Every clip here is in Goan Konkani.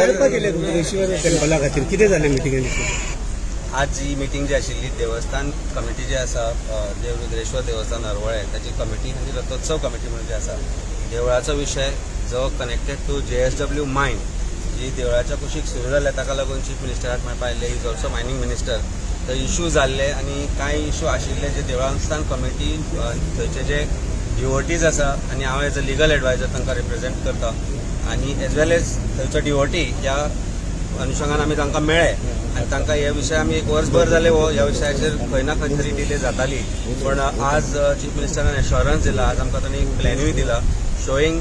मेळपाक गेले रुद्रेश्वर टेम्पला खातीर कितें जालें मिटिंगेन? आज ही मिटींग जी आशिल्ली, देवस्थान कमिटी जी आसा, देव रुद्रेश्वर देवस्थान हरवळे, ताची कमिटी आनी रथोत्सव कमिटी म्हणून जी आसा, देवळाचो विशय जो connected to JSW mine जी देवळाच्या कुशीक सुरू जाल्या, ताका लागून चीफ मिनिस्टराक मेळपा आयिल्ले. Is also mining minister. तर इशू जाल्ले आनी कांय इशू आशिल्ले जे देवस्थान कमिटी, थंयचे जे डिवोटीज आसा आनी हांव एज अ लिगल एडवायजर तांकां रिप्रेझेंट करता आनी एज वेल एज थंयचो डिवोटी ह्या अनुशंगान आमी तांकां मेळ्ळे आनी तांकां हे विशय आमी एक वर्सभर जाले हो ह्या विशयाचेर खंय ना खंय तरी डिले जाताली, पण आज चीफ मिनिस्टरान एश्योरन्स दिला. आज आमकां तांणी एक प्लॅनूय दिला showing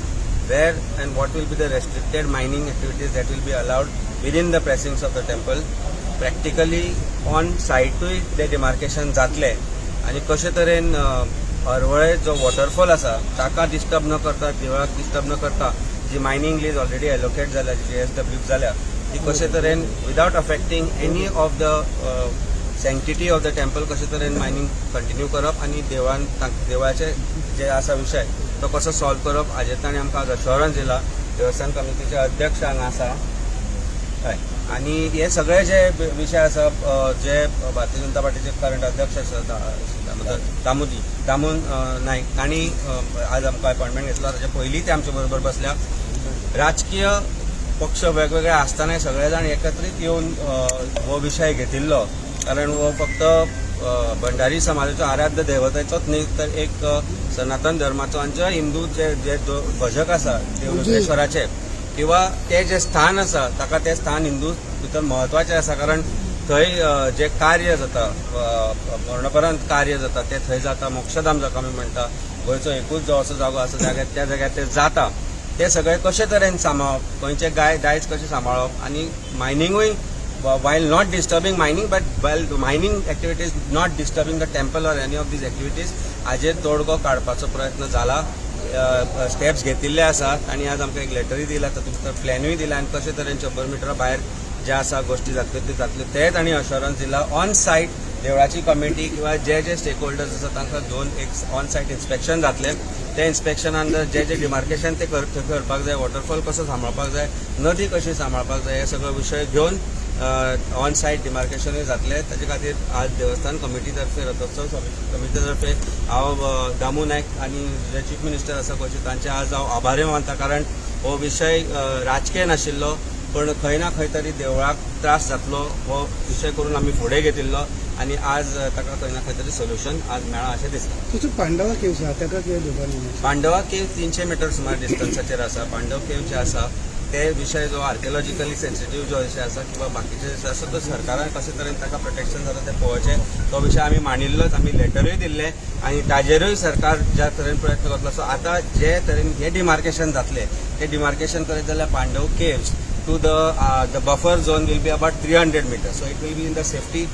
where and what will be the restricted mining activities that will be allowed within the precincts of the temple. Practically on सायटूय ते डिमार्केशन जातले आनी कशे तरेन हरवळे जो वॉटरफॉल आसा ताका डिस्टर्ब न करता, देवळाक डिस्टर्ब न करता, जी मायनींग लीज ऑलरेडी एलोकेट जाल्या, जेएसडब्ल्यू जाल्या, ती कशे तरेन without affecting any of the sanctity of the temple कशे तरेन मायनींग कंटिन्यू करप आनी देवळान देवळाचे जे आसा विशय तो कसो सॉल्व करप, हाजेर ताणें आमकां आज अश्योरन्स दिला. देवस्थान कमिटीचे अध्यक्ष हांगा आसा. हय, आनी हे सगळे जे विशय आसा, जे भारतीय जनता पार्टीचे करंट अध्यक्ष आसा दामोदर दामोजी दामून नायक, तांणी आज आमकां अपॉयंटमेंट घेतला. ताच्या पयलीं ते आमचे बरोबर बसल्या. राजकीय पक्ष वेगवेगळे आसतनाय सगळे जाण एकत्रीत येवन हो विशय घेतिल्लो, कारण हो फक्त भंडारी समाजाचो आराध्य देवतेचोच न्ही, तर एक सनातन धर्माचो आनी जे हिंदू जे जे भजक आसा देव रुद्रेश्वराचे किंवा ते जे स्थान आसा, ताका ते स्थान हिंदू भितर म्हत्वाचें आसा, कारण थंय जे कार्य जाता, मरणोपरांत कार्य जाता, ते थंय जाता. मोक्षधाम जाका आमी म्हणटा, गोंयचो एकूच जो असो जागो आसा जाग्यार, त्या जाग्यार ते जाता. ते सगळे कशे तरेन सांबाळप, गोंयचे गाय दायज कशें सांबाळप आनी मायनिंगूय while not disturbing mining, but while mining activities not disturbing the temple or any of these activities, हाजेर तोडगो काडपाचो प्रयत्न जाला, स्टेप्स घेतिल्ले आसात आनी आज आमकां एक लेटरूय दिला, तातूंत भितर प्लॅनूय दिला आनी कशे तरेन 100 मिटरा भायर जे आसा गोश्टी जातल्यो त्यो जातल्यो, ते तांणी अश्योरन्स दिला. ऑन सायट देवळाची कमिटी किंवा जे जे स्टेक होल्डर्स आसा तांकां घेवन एक ऑन सायट इन्स्पेक्शन जातलें. ते इन्स्पेक्शनान जे जे डिमार्केशन ते थंय करपाक जाय, वॉटरफॉल कसो सांबाळपाक जाय, नदी कशी सांबाळपाक जाय, हे सगळे विशय घेवन ऑन सायट डिमार्केशनूय जातलें. ताचे खातीर आज देवस्थान कमिटी तर्फे, रथोत्सव कमिटी तर्फे हांव दामू नायक आनी जे चीफ मिनिस्टर आसा गोंयचे, तांचे आज हांव आभारी मानता, कारण हो विशय राजकीय नाशिल्लो, पण खंय ना खंय तरी देवळाक त्रास जातलो हो विशय करून आमी फुडें घेतिल्लो आनी आज ताका खंय ना खंय तरी सोल्युशन आज मेळ्ळां अशें दिसता. तुजो पांडवा केव्स आहा, ताका कितें दिवपा? पांडवा केव 300 मिटर सुमार डिस्टन्साचेर आसा. पांडव केव जे आसा ते विशय जो आर्किओलॉजिकली सेन्सिटीव जो विशय आसा किंवा बाकीचे विशय आसा, तो सरकारान कशे तरेन ताका प्रोटेक्शन जाता तें पळोवचें. तो विशय आमी मांडिल्लोच, आमी लेटरूय दिल्ले आनी ताजेरूय सरकार ज्या तरेन प्रयत्न करतलो. सो आतां जे तरेन हे डिमार्केशन जातलें, ते डिमार्केशन करीत जाल्यार Pandav Caves to the buffer zone will be about 300 meter, so it will be in the safety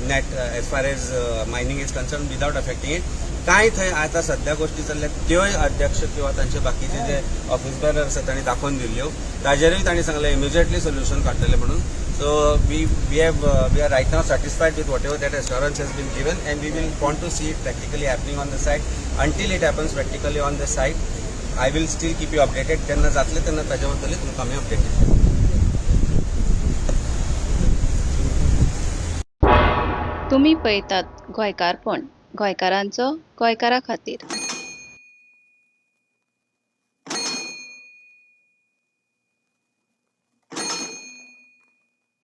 net as far as mining is concerned without affecting it. कांय थंय आतां सध्या गोश्टी चल्ल्यात त्योय अध्यक्ष किंवा तांचे बाकीचे जे ऑफिस बेरर आसा तांणी दाखोवन दिल्ल्यो. ताजेरूय तांणी सांगलें इमिजिएटली सोल्युशन काडटले म्हणून. So we are right now satisfied with whatever that assurance has been given and we will want to see it practically happening on the site. Until it happens practically on the site, I will still keep you updated. जेन्ना जातले तेन्ना ताजे बद्दल तुमकां आमी अपडेट दितले. तुमी पळयतात गोंयकारपण, गोंयकारांचो गोंयकारा खातीर.